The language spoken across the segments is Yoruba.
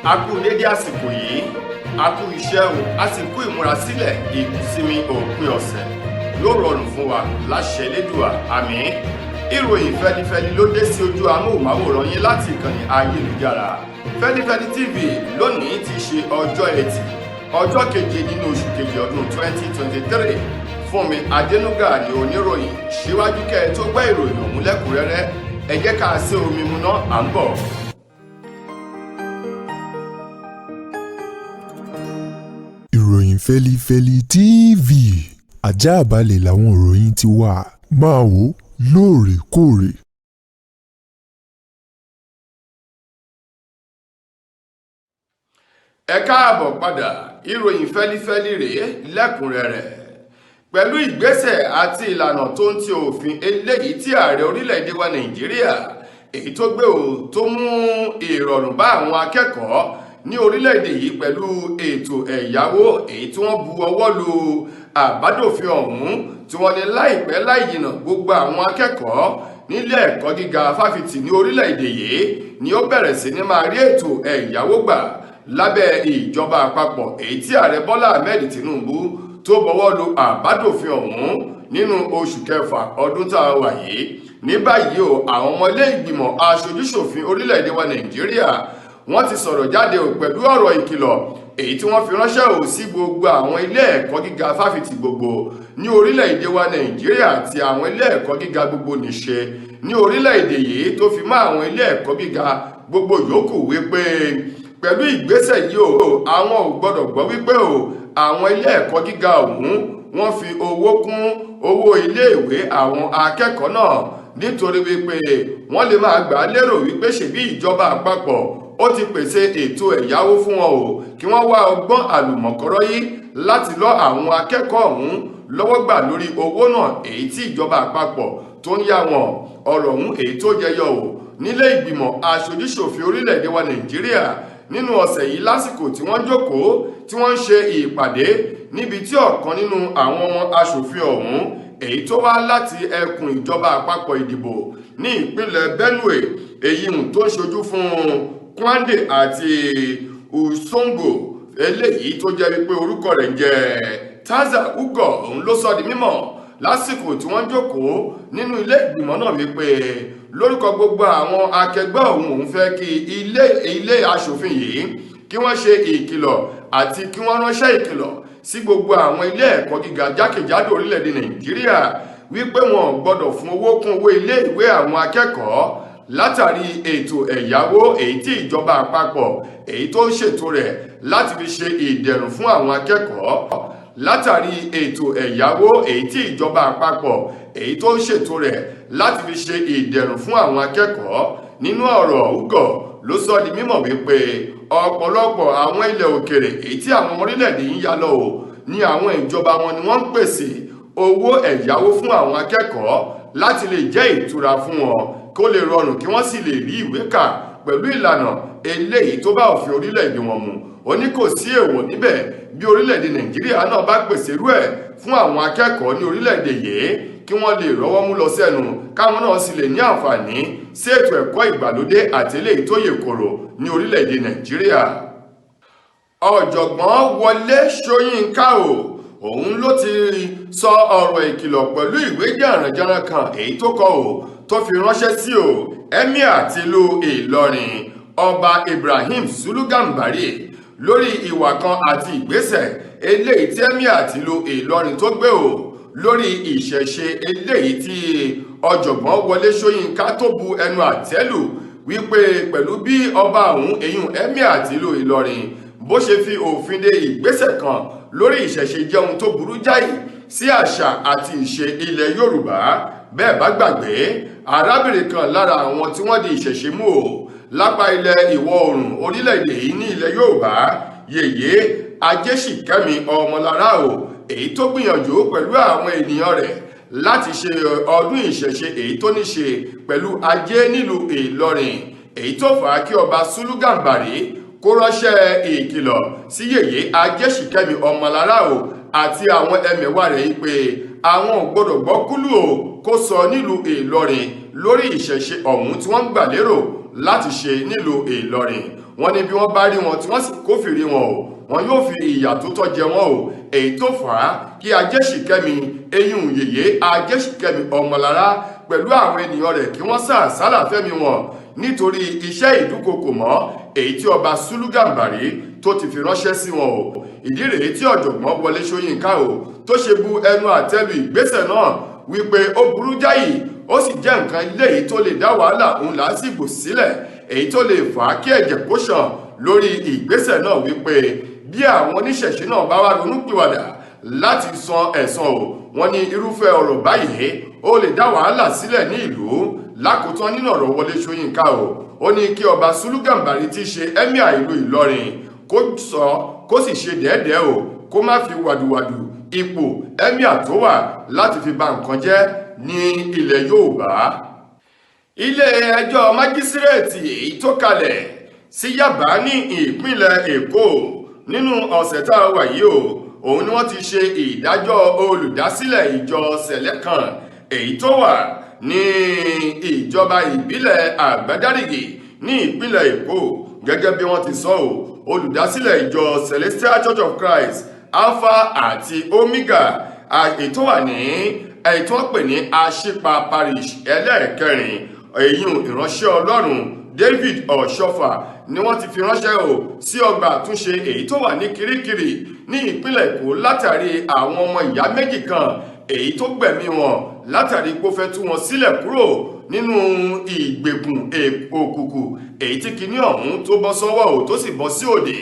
A kú dédé àsìkò yìí, a kú iṣẹ́ o, a sì kú ìmúrasílẹ̀ ìsinmi òpin ọ̀sẹ̀. Yóò rọrùn fún wa láṣẹ Elédùà, àmín. Ìròyìn fẹlifẹli ló dé sí ojú amóhùnmáwòrán yín láti ìkànnì ayélujára Fẹlifẹli TV. Lónìí ti ṣe ọjọ́ Ẹtì, ọjọ́ keje nínú oṣù kejì ọdún 2023. Fúnmi Adénúgà ni oníròyìn. Síwájú kẹ́ ẹ tó gbọ́ ìròyìn ọ̀hún lẹ́kùnrẹ́rẹ́, ẹ jẹ́ ká ṣe omi mu ná, à ń bọ̀. Ìròyìn Fẹ́lifẹ́li TV, àjààbálẹ̀ làwọn ìròyìn ti wà, máa wò ó lóòrèkóòrè. Ẹ káàbọ̀ padà. Ìròyìn fẹ́lifẹ́li rèé lẹ́kùnrẹ́rẹ́. Pẹ̀lú ìgbésẹ̀ àti ìlànà tó ń ti òfin eléyìí tí ààrẹ orílẹ̀-èdè wa Nàìjíríà èyí tó gbé ò tó mú ìrọ̀rùn bá àwọn akẹ́kọ̀ọ́ ní orílẹ̀-èdè yìí pẹ̀lú ètò ẹ̀yáwó èyí tí wọ́n bu ọwọ́ lu àbádòfin ọ̀hún, tí wọ́n ní láìpẹ́ láì jìnà gbogbo àwọn akẹ́kọ̀ọ́ nílé ẹ̀kọ́ gíga fáfitì ní orílẹ̀-èdè yìí ni ó bẹ̀rẹ̀ sí ní máa rí ètò ẹ̀yáwó gbà lábẹ́ ìjọba àpapọ̀ èyí tí ààrẹ Bọ́lá Ahmed Tinubu tó bọwọ́ lu àbádòfin ọ̀hún nínú oṣù kẹfà ọdún tá a wà yìí. Ní báyìí o, àwọn ọmọ ilé ìgbìmọ̀ aṣojúṣòfin orílẹ̀-èdè wa Nàìjíríà wọ́n ti sọ̀rọ̀ jáde ò pẹ̀lú ọ̀rọ̀ ìkìlọ̀ èyí tí wọ́n fi ránṣẹ́ ò sí gbogbo àwọn ilé ẹ̀kọ́ gíga fáfitì gbogbo ní orílẹ̀-èdè wa Nàìjíríà àti àwọn ilé ẹ̀kọ́ gíga gbogbo nìṣe ní orílẹ̀-èdè yìí tó fi mọ́ àwọn ilé ẹ̀kọ́ gíga gbogbo yòókù wípé pẹ̀lú ìgbésẹ̀ yìí o, àwọn ò gbọ́dọ̀ gbọ́ wípé o àwọn ilé ẹ̀kọ́ gíga ọ̀hún wọ́n fi owó kún owó iléèwé àwọn akẹ́kọ̀ọ́ náà, nítorí wípé wọ́n lè máa gbà á lérò wípé ṣèbí ìjọba àpapọ̀ ó ti pèsè ètò ẹ̀yáwó fún wọn o, kí wọ́n wá ọgbọ́n àlùmọ̀kọ́rọ́ yìí láti lọ́ àwọn akẹ́kọ̀ọ́ ọ̀hún lọ́wọ́ gbà lórí owó náà èyí tí ìjọba àpapọ̀ tó ń yá wọn. Ọ̀rọ̀ ọ̀hún èyí tó jẹyọ o nílé ìgbìmọ̀ aṣojúṣòfin orílẹ̀-èdè wa Nàìjíríà nínú ọ̀sẹ̀ yìí lásìkò tí wọ́n jókòó tí wọ́n ń ṣe ìpàdé níbi tí ọ̀kan nínú àwọn ọmọ aṣòfin ọ̀hún èyí tó wá láti ẹkùn ìjọba àpapọ̀ ìdìbò ní ìpínlẹ̀ Benue, èyí tó ń ṣojú fún Kwande àti Usongo, eléyìí tó jẹ́ wípé orúkọ rẹ̀ ń jẹ́ Taza Ugo, òun ló sọ di mímọ̀ lásìkò tí wọ́n jókòó nínú ilé ìgbìmọ̀ náà wípé lórúkọ gbogbo àwọn akẹgbẹ́ òun, òun fẹ́ kí ilé aṣòfin yìí kí wọ́n ṣe ìkìlọ̀ àti kí wọ́n ránṣẹ́ ìkìlọ̀ sí gbogbo àwọn ilé ẹ̀kọ́ gíga jákèjádò orílẹ̀-èdè Nàìjíríà wípé wọn ò gbọ́dọ̀ fún owó kún owó ilé ìwé àwọn akẹ́kọ̀ọ́ látàrí ètò ẹ̀yáwó èyí tí ìjọba àpapọ̀ èyí tó ń ṣètò rẹ̀ láti fi ṣe ìdẹ̀rùn fún àwọn akẹ́kọ̀ọ́, látàrí ètò ẹ̀yáwó èyí tí ìjọba àpapọ̀ èyí tó ń ṣètò rẹ̀ láti fi ṣe ìdẹ̀rùn fún àwọn akẹ́kọ̀ọ́. Nínú ọ̀rọ̀, Ugo ló sọ di mímọ̀ wípé ọ̀pọ̀lọpọ̀ àwọn ilẹ̀ òkèrè èyí tí àwọn orílẹ̀-èdè yìí yá lọ ò ní àwọn ìjọba wọn ni wọ́n ń pèsè owó ẹ̀yáwó fún àwọn akẹ́kọ̀ọ́ láti lè jẹ́ ìtura fún wọn kó lè rọrùn kí wọ́n sì lè rí ìwé kà pẹ̀lú ìlànà eléyìí tó bá òfin orílẹ̀-èdè wọn mu. Ó ní kò sí èèwọ̀ níbẹ̀ bí orílẹ̀-èdè Nàìjíríà náà bá pèsè irú ẹ̀ fún àwọn akẹ́kọ̀ọ́ ní orílẹ̀-èdè yìí kí wọ́n lè rọ́wọ́ mú lọ sẹ́nu, káwọn náà sì lè ní àǹfààní sí ètò ẹ̀kọ́ ìgbàlódé àti eléyìí tó yè kòrò ní orílẹ̀-èdè Nàìjíríà. Ọ̀jọ̀gbọ́n Wọlé Ṣóyínká o, òun ló ti sọ ọ̀rọ̀ ìkìlọ̀ pẹ̀lú ìwé jàǹrànjàǹràn kan èyí tó kọ o tó fi ránṣẹ́ sí o Emir tìlú Ìlọrin, Ọba Ibrahim Sulu Gambari, lórí ìwà kan àti ìgbésẹ̀ eléyìí tí Emir tìlú Ìlọrin tó gbé o lórí ìṣẹ̀ṣe eléyìí tí ọ̀jọ̀gbọ́n Wọlé Ṣóyínká tó bu ẹnu àtẹ́lù wípé pẹ̀lú bí ọba òun èyún Emir tìlú Ìlọrin bó ṣe fi òfin de ìgbésẹ̀ kan lórí ìṣẹ̀ṣe jẹ́ ohun tó burú jáì sí àṣà àti ìṣe ilẹ̀ Yorùbá. Bẹ́ẹ̀ bá gbàgbé, arábìnrin kan lára àwọn tí wọ́n di ìṣẹ̀ṣe mú o lápá ilẹ̀ ìwọ̀ oòrùn orílẹ̀-èdè yìí ní ilẹ̀ Yorùbá, Yèyé Ajéṣìkẹ́mi Ọmọlára o, èyí tó gbìyànjú pẹ̀lú àwọn ènìyàn rẹ̀ láti ṣe ọdún ìṣẹ̀ṣe èyí tó ní ṣe pẹ̀lú ajé nílùú Ìlọrin, èyí tó fà á kí ọba Sulu Gambari kó ránṣẹ́ ìkìlọ̀ sí Yèyé Ajéṣìkẹ́mi Ọmọlára o àti àwọn ẹmẹ̀wà rẹ̀ yìí pé àwọn ò gbọ́dọ̀ gbọ́ kúlù o kó sọ nílùú Ìlọrin lórí ìṣẹ̀ṣe ọ̀hún tí wọ́n ń gbà lérò láti ṣe nílùú Ìlọrin. Wọ́n ní bí wọ́n bá rí wọn tí wọ́n sì kófìrí wọn o, wọn yóò fi ìyà tó tọ́ jẹ wọ́n o. Èyí tó fà á kí Ajéṣìkẹ́mi, eyín yèyé Ajéṣìkẹ́mi Ọmọlára, pẹ̀lú àwọn ènìyàn rẹ̀ kí wọ́n sá àsálà fẹ́mi wọn nítorí iṣẹ́ ìdúkokò mọ́ èyí tí ọba Sùlù Gàmbàrí tó ti fi ránṣẹ́ sí wọn o. Ìdí rèé tí ọ̀jọ̀gbọ́n Wọlé Ṣóyínká o tó ṣe bu ẹnu àtẹ́lu ìgbésẹ̀ náà wípé ó burú jáì, ó sì jẹ́ nǹkan léyìí tó lè dá wàhálà òun làásìgbò sílẹ̀, èyí tó lè fà á kí ẹ̀jẹ̀ kó ṣàn lórí ìgbésẹ̀ náà, wípé bí àwọn oníṣẹ̀ṣe náà bá wá ronúpìwàdà láti san ẹ̀san o, wọ́n ní irúfẹ́ ọ̀rọ̀ báyìí ó lè dá wàhálà sílẹ̀ ní ìlú. Lákòótán nínú ọ̀rọ̀ Wọlé Ṣóyínká o, ó ní kí ọba Sùlù Gàmbàrí tí í ṣe emir ìlú Ìlọrin kó sọ kó sì ṣe dẹ́ẹ̀dẹ́ o, kó má fi wàdùwàdù ipò emir tó wà láti fi ba nǹkan jẹ́ ní ilẹ̀ Yorùbá. Ilé ẹjọ́ májísírèètì èyí tó kalẹ̀ sí Yàbá ní ìpínlẹ̀ Èkó nínú ọ̀sẹ̀ tá a wà yìí o, òun ni wọ́n ti ṣe ìdájọ́ olùdásílẹ̀ ìjọ Sẹ̀lẹ̀ kan èyí tó wà ní ìjọba ìbílẹ̀ Àgbádárìgì ní ìpínlẹ̀ Èkó. Gẹ́gẹ́ bí wọ́n ti sọ ọ́, olùdásílẹ̀ ìjọ Celestial Church of Christ Alpha àti Omega èyí tó wà ní èyí tó ń pè ní Aṣípa Parish ẹlẹ́ẹ̀kẹrin, èyí ìránṣẹ́ Ọlọ́run David Ọ̀ṣọ́fà ni wọ́n ti fi ránṣẹ́ o sí ọgbà àtúnṣe èyí tó wà ní Kirikiri ní ìpínlẹ̀ Èkó, látàrí àwọn ọmọ ìyá méjì kan èyí tó gbẹ̀mí wọn látàrí pé ó fẹ́ tú wọn sílẹ̀ kúrò nínú ìgbèkùn òkùnkùn èyí tí kinní ọ̀hún tó bọ́ sọ́wọ́ ò tó sì bọ́ sí òde.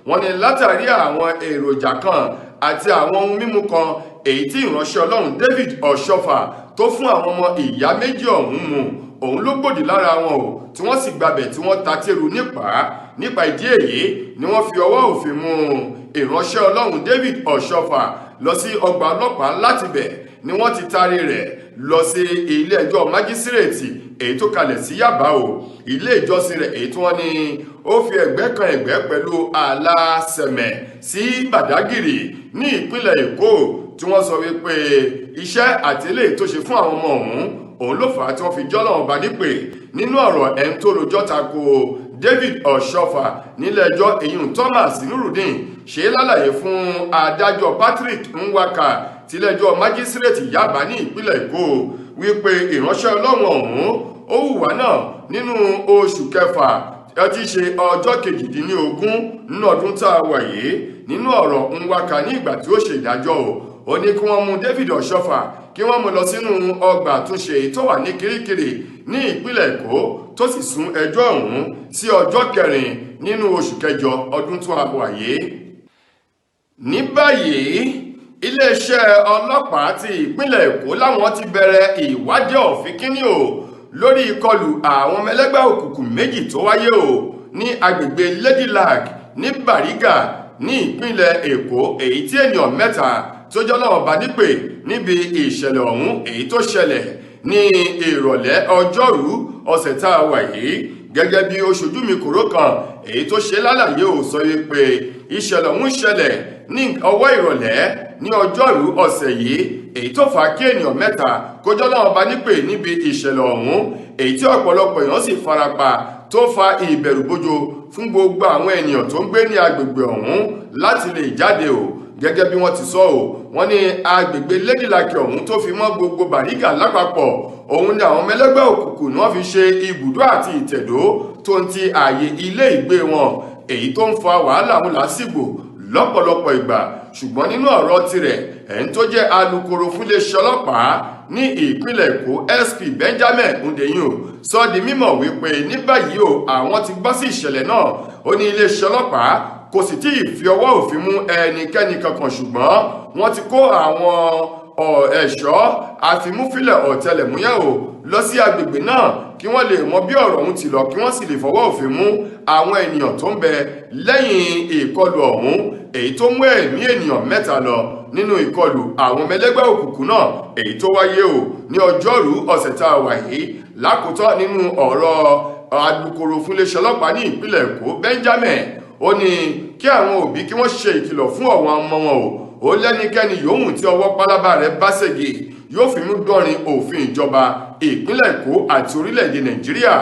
Wọ́n ní látàrí àwọn èròjà kan àti àwọn ohun mímu kan èyí tí ìránṣẹ́ Ọlọ́run David Ọ̀ṣọ́fà tó fún àwọn ọmọ ìyá méjì ọ̀hún mu, òun ló gbòdì lára wọn o, tí wọ́n sì gbabẹ̀ tí wọ́n ta téru nípa. Ìdí èyí ni wọ́n fi ọwọ́ òfin mú ìránṣẹ́ Ọlọ́run David Ọ̀ṣọ́fà lọ sí ọgbà ọlọ́pàá. Láti bẹ̀ ni wọ́n ti taari rẹ̀ lọ sí ilé ẹjọ́ májísírèètì èyí tó kalẹ̀ sí Yàbá o. Ilé ìjọsìn rẹ̀ èyí tí wọ́n ní ó fi ẹ̀gbẹ́ kan ẹ̀gbẹ́ pẹ̀lú ààlà Sẹ̀mẹ̀ sí Bàdágìrì ní ìpínlẹ̀ Èkó, tí wọ́n sọ wípé iṣẹ́ àti eléyìí tó ṣe fún àwọn ọmọ ọ̀hún, òun ló fà á tí wọ́n fi jọ́lọ́ ọba nípè. Nínú ọ̀rọ̀ ẹni tó rojọ́ tako David Ọ̀ṣọ́fà nílé-ẹjọ́, èyí Thomas Nurudeen, ṣe lálàyé fún adájọ́ Patrick Nwaka tilé-ẹjọ́ májísírèètì Yaba ní ìpínlẹ̀ Èkó wípé ìránṣẹ́ Ọlọ́run ọ̀hún ó hùwà náà nínú oṣù kẹfà ẹ ti ṣe ọjọ́ 18 nínú ọdún tá a wà yìí. Nínú ọ̀rọ̀ Nwaka ní ìgbà tí ó ṣe ìdájọ́ o, ó ní kí wọ́n mú David Ọ̀ṣọ́fà, kí wọ́n mú lọ sínú ọgbà àtúnṣe tó wà ní Kirikiri ní ìpínlẹ̀ Èkó, tó sì sún ẹjọ́ ọ̀hún sí ọjọ́ 4 nínú oṣù kẹjọ ọdún tó a wà yìí. Ní báyìí, iléeṣẹ́ ọlọ́pàá ti ìpínlẹ̀ Èkó láwọn ti bẹ̀rẹ̀ ìwádìí ọ̀fínkínní o lórí ìkọlù àwọn ọmọ ẹlẹ́gbẹ́ òkùnkùn méjì tó wáyé o ní agbègbè Ladylag ní Bàrígà ní ìpínlẹ̀ Èkó, èyí tí ènìyàn mẹ́ta tó jẹ́ Ọlọ́run bá nípè níbi ìṣẹ̀lẹ̀ ọ̀hún, èyí tó ṣẹlẹ̀ ní ìrọ̀lẹ́ ọjọ́rú ọ̀sẹ̀ tá a wà yìí. Gẹ́gẹ́ bí oṣojú mi kòró kan èyí tó ṣe lálàyé ò sọ wípé ìṣẹ̀lẹ̀ ọ̀hún ṣẹlẹ̀ ní ọwọ́ ìrọ̀lẹ́ ní ọjọ́rú ọ̀sẹ̀ yìí, èyí tó fà á kí ènìyàn mẹ́ta kójọ́ náà bá nípè níbi ìṣẹ̀lẹ̀ ọ̀hún, èyí tí ọ̀pọ̀lọpọ̀ èèyàn sì farapa, tó fa ìbẹ̀rùbojo fún gbogbo àwọn ènìyàn tó ń gbé ní agbègbè ọ̀hún láti lè jáde o. Gẹ́gẹ́ bí wọ́n ti sọ o, wọ́n ní agbègbè Ládìlákì ọ̀hún tó fi mọ́ gbogbo Bàrígà lápapọ̀, òun ni àwọn ọmọ ẹlẹ́gbẹ́ òkùnkùn ni wọ́n fi ṣe ibùdó àti ìtẹ̀dó tó ń ti ààyè ilé ìgbé wọn, èyí tó ń fa wàhálà òun lásìgbò lọ́pọ̀lọpọ̀ ìgbà. Ṣùgbọ́n nínú ọ̀rọ̀ tirẹ̀, ẹni tó jẹ́ alukoro fún iléeṣẹ́ ọlọ́pàá ní ìpínlẹ̀ Èkó, SP Benjamin Hundeyin, sọ di mímọ̀ wípé ní báyìí o, àwọn ti gbọ́ sí ìṣẹ̀lẹ̀ náà. Ó ní iléeṣẹ́ ọlọ́pàá kò sì tí ì fi ọwọ́ òfin mú ẹnikẹ́ni kankan, ṣùgbọ́n wọ́n ti kó àwọn ẹ̀ṣọ́ àfimúfilẹ̀ ọ̀tẹlẹ̀múyẹ́ o lọ sí agbègbè náà kí wọ́n lè mọ bí ọ̀rọ̀ ọ̀hún ti lọ, kí wọ́n sì lè fọwọ́ òfin mú àwọn ènìyàn tó ń bẹ lẹ́yìn ìkọlù ọ̀hún, èyí tó mú ẹ̀mí ènìyàn mẹ́ta lọ nínú ìkọlù àwọn ọmọ ẹlẹ́gbẹ́ òkùnkùn náà èyí tó wáyé o ní ọjọ́rú ọ̀sẹ̀ tá a wà yìí. Lákòótọ́ nínú ọ̀rọ̀ alukoro fún iléeṣẹ́ ọlọ́pàá ní ìpínlẹ̀ Èkó, Benjamin, ó ní kí àwọn òbí kí wọ́n ṣe ìkìlọ̀ fún àwọn ọmọ wọn o. Ó lẹ́nikẹ́ni yòówù tí ọwọ́ pálábá rẹ̀ bá ṣègi yóò fi mú dọ́rin òfin ìjọba ìpínlẹ̀ Èkó àti orílẹ̀-èdè Nàìjíríà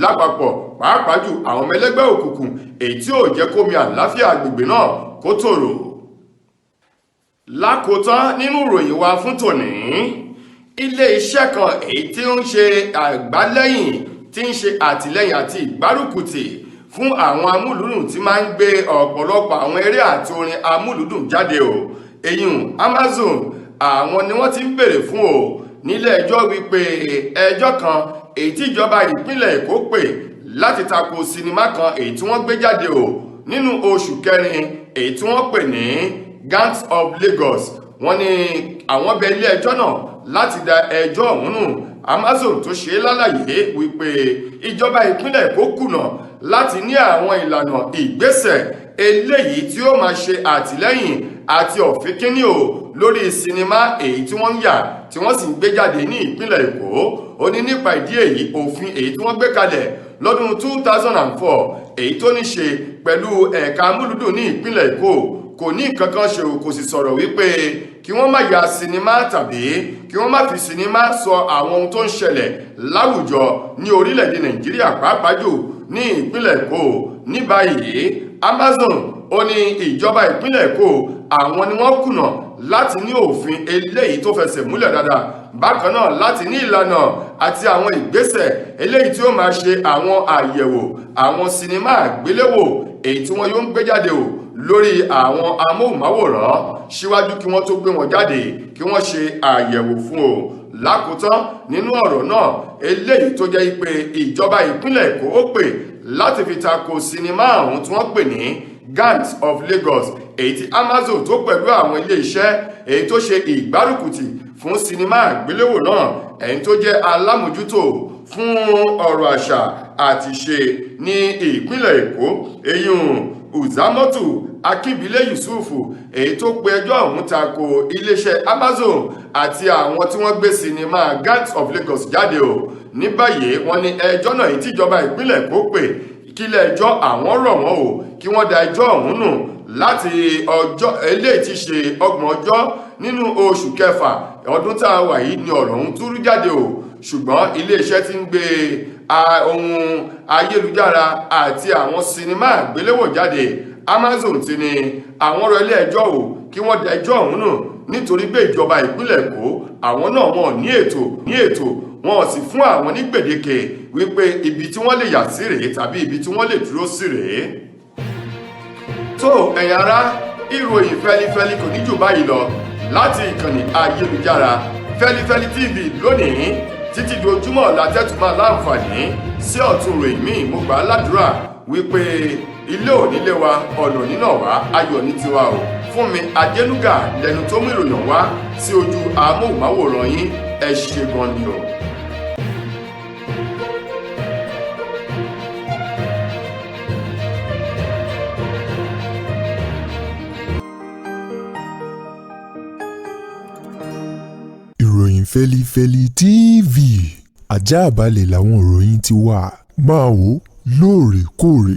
lápapọ̀. pàápàá jù àwọn ọmọ ẹlẹ́gbẹ́ òkùnkùn èyí tí ò jẹ́ kómi àlàáfíà agbègbè náà kó tòrò. Lákòótán nínú ìròyìn wa fún tòní, ilé iṣẹ́ kan èyí tí ń ṣe àgbálẹ́yìn, tí ń ṣe àtìlẹ́yìn àti ìgbárùkùtì fún àwọn amúlùúdùn, tí máa ń gbé ọ̀pọ̀lọpọ̀ àwọn eré àti orin amúlùúdùn jáde o, èyí Amazon, àwọn ni wọ́n ti ń béèrè fún o nílé ẹjọ́ wípé ẹjọ́ kan èyí tí ìjọba ìpínlẹ̀ Èkó pè láti tako sinimá kan èyí tí wọ́n gbé jáde o nínú oṣù kẹrin, èyí tí wọ́n pè ní Gangs of Lagos. Wọ́n ní àwọn bẹ ilé ẹjọ́ náà láti da ẹjọ́ ọ̀hún nù. Amazon tó ṣe é lálàyé wípé ìjọba ìpínlẹ̀ Èkó kùnà láti ní àwọn ìlànà ìgbésẹ̀ eléyìí tí ó máa ṣe àtìlẹ́yìn àti ọ̀fínkínní o lórí sinimá èyí tí wọ́n ń yà, tí wọ́n sì ń gbé jáde ní ìpínlẹ̀ Èkó. Ó ní nípa ìdí èyí, òfin èyí tí wọ́n gbé kalẹ̀ lọ́dún 2004, èyí tó ní ṣe pẹ̀lú ẹ̀ka amúlùdùn ní ìpínlẹ̀ Èkó, kò ní nǹkan kan ṣe, kò sì sọ̀rọ̀ wípé kí wọ́n má ya sinimá tàbí kí wọ́n má fi sinimá sọ àwọn ohun tó ń ṣẹlẹ̀ láwùjọ ní orílẹ̀-èdè Nàìjíríà, pàápàá jù ní ìpínlẹ̀ Èkó. Ní báyìí, Amazon ó ní ìjọba ìpínlẹ̀ Èkó, àwọn ni wọ́n kùnà láti ní òfin eléyìí tó fẹsẹ̀ múlẹ̀ dáadáa, bákan náà láti ní ìlànà àti àwọn ìgbésẹ̀ eléyìí tí ó máa ṣe àwọn àyẹ̀wò àwọn sinimá àgbéléwò èyí tí wọ́n yóò ń gbé jáde o lórí àwọn amóhùnmáwòrán, síwájú kí wọ́n tó gbé wọn jáde, kí wọ́n ṣe àyẹ̀wò fún o. Lákòótán nínú ọ̀rọ̀ náà, eléyìí tó jẹ́ pé ìjọba ìpínlẹ̀ Èkó ó pè láti fi tako sinimá ọ̀hún tí wọ́n pè ní Gangs of Lagos, èyí tí Amazon tó pẹ̀lú àwọn ilé-iṣẹ́ èyí tó ṣe ìgbárùkùtì fún sinimá àgbéléwò náà, ẹni tó jẹ́ alámòjútó fún ọ̀rọ̀ àṣà àti ìṣe ní ìpínlẹ̀ Èkó, eyín Uzamotu Akínbílẹ̀ Yusufu, èyí tó pe ẹjọ́ ọ̀hún tako iléeṣẹ́ Amazon àti àwọn tí wọ́n gbé sinimá Gangs of Lagos jáde o. Ní báyìí, wọ́n ní ẹjọ́ náà èyí tíjọba ìpínlẹ̀ Èkó pè, kílẹ̀ ẹjọ́ àwọn rọ̀ wọ́n o kí wọ́n da ẹjọ́ ọ̀hún nù láti ọjọ́ eléyìí tí ṣe 30 ọjọ́ nínú oṣù kẹfà ọdún tá a wà yìí ni ọ̀rọ̀ ọ̀hún túrú jáde o. Ṣùgbọ́n iléeṣẹ́ tí ń gbé ohun ayélujára àti àwọn sinimá àgbéléwò jáde, Amazon, ti ní àwọn ọ̀rọ̀ ilé ẹjọ́ o kí wọ́n da ẹjọ́ ọ̀hún nù, nítorí pé ìjọba ìpínlẹ̀ Èkó, àwọn náà, wọn ní ètò, wọn ò sì fún àwọn ní gbèdéke wípé ibi tí wọ́n lè yà sí rèé tàbí ibi tí wọ́n lè dúró sí rèé. Tó, ẹ̀yin ará, ìròyìn fẹ́lifẹ́li kò ní jù báyìí lọ láti ìkànnì ayélujára Fẹ́lifẹ́li TV lónìí. Títí di ojúmọ́ ọ̀la tẹ́tùmọ̀ láǹfààní sí ọ̀tún ròyìn míì, mo gbà á ládùúrà wípé ilé ò nílé wa, ọ̀nà nínà wá, ayọ̀ ní tiwa o. Fún mi Adénúgà lẹnu tó mú ìròyìn wá sí ojú amóhùnmáwòrán yín. Ẹ ṣe gan ni o. Ìròyìn Fẹ́lifẹ́li TV, ajáàbalẹ̀ làwọn ìròyìn ti wà. Máa wò lóòrèkóòrè.